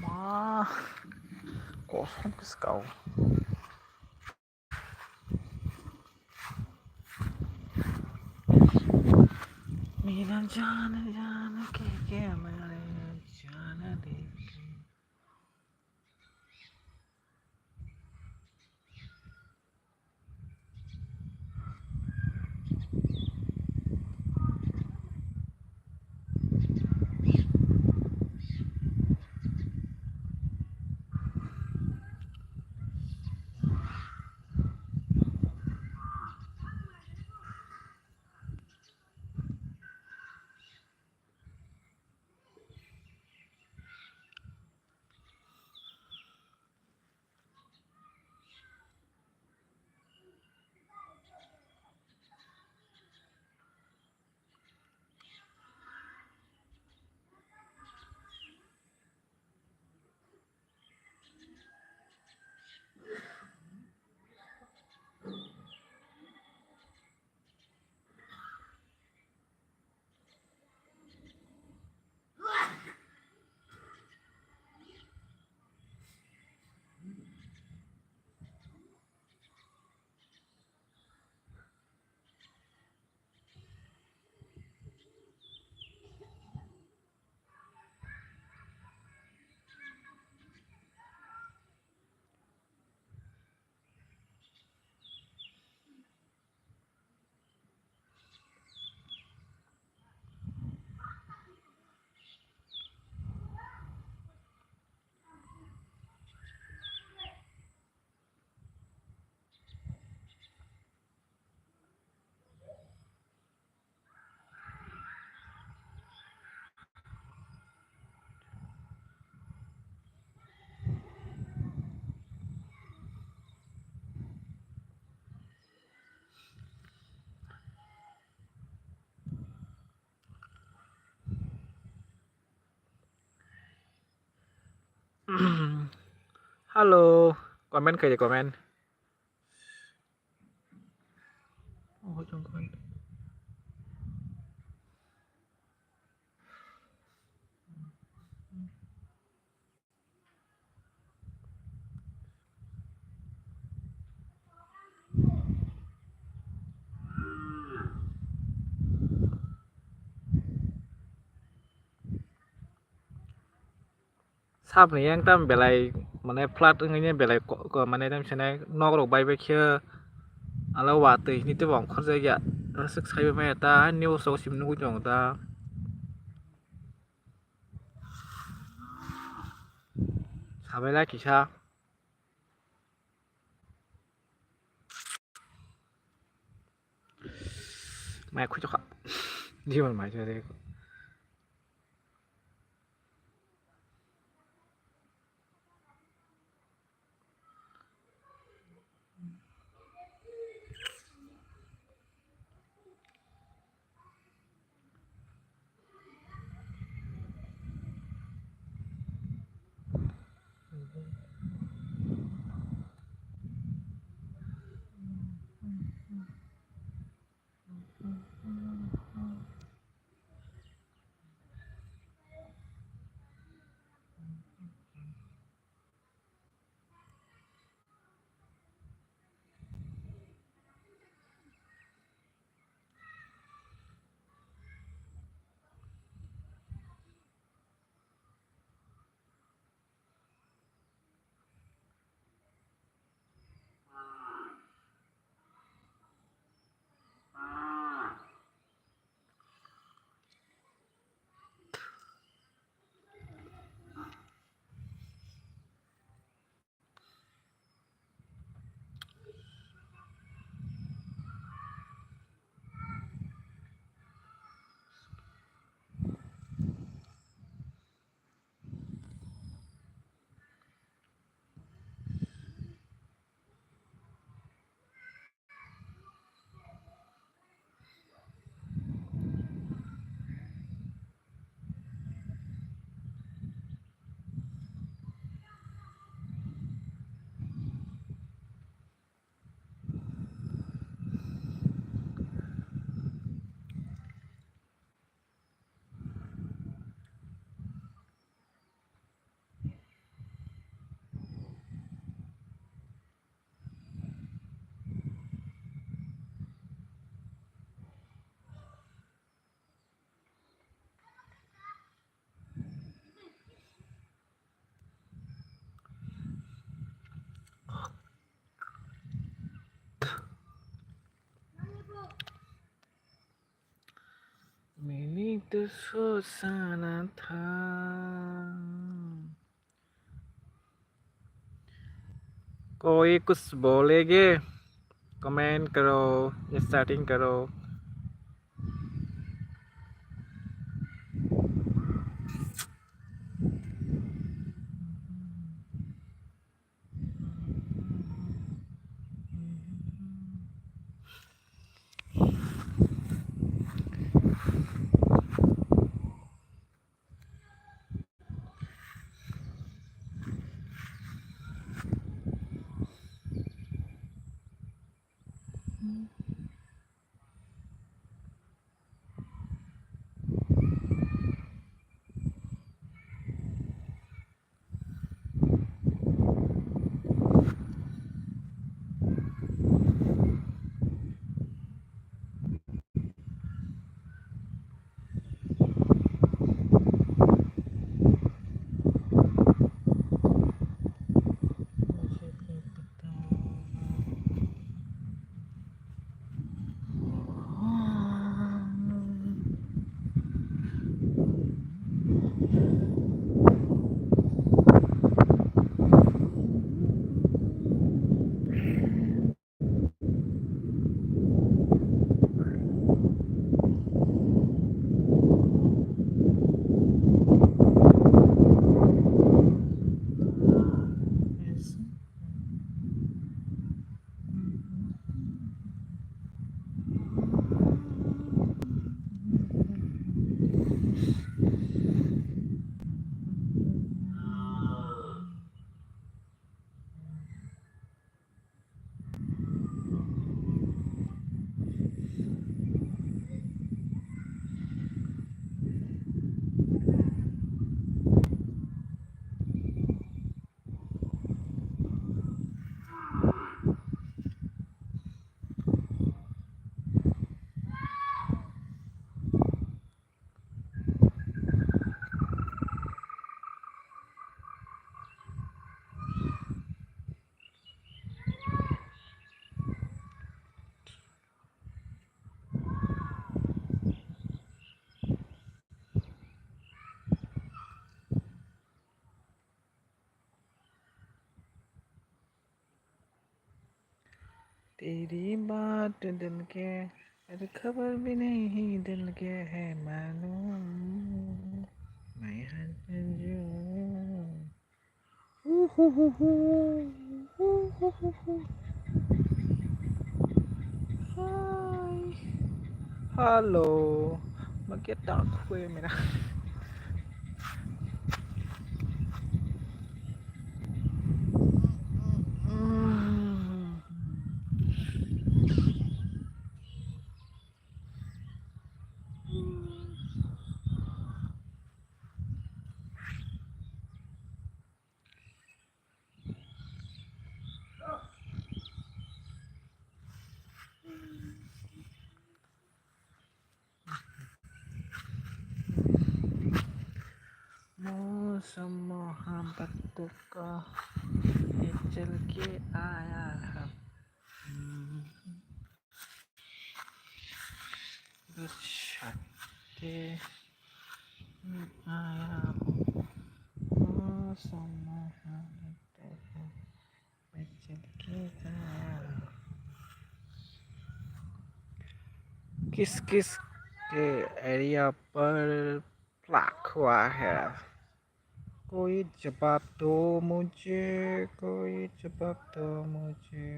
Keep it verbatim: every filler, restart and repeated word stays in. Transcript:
Ma, kosom khe se kao. Mera jaan jaan kya kya mere jaan de. Hello, comment khaidi, comment. Saboni yang tam belai, mane, flat wngwi belai ko-, ko-, mane, tam sene nok rok bai bai khe ala watwi hwnwi teibo ongkhorjak ya. Aswk saibai maya ta, ani news rok simi nugwi tongo ta. Sabai lai kisa. Mai khuichokha. Jiban mai chare. तो सोचना था। कोई कुछ बोलेगे? कमेंट करो या चैटिंग करो। तेरी बात दिल के, अरे खबर भी नहीं दिल के है मालूम, मैं हर जगह। Hi. Hello. Magia tak kue mera. मौसम मोहब्बत का ये चल के आया है। बस छाते आया हूँ। मौसम मोहब्बत का ये चल के आया हूँ। किस किस के एरिया पर ब्लॉक हुआ है? कोई जवाब दो मुझे, कोई जवाब दो मुझे।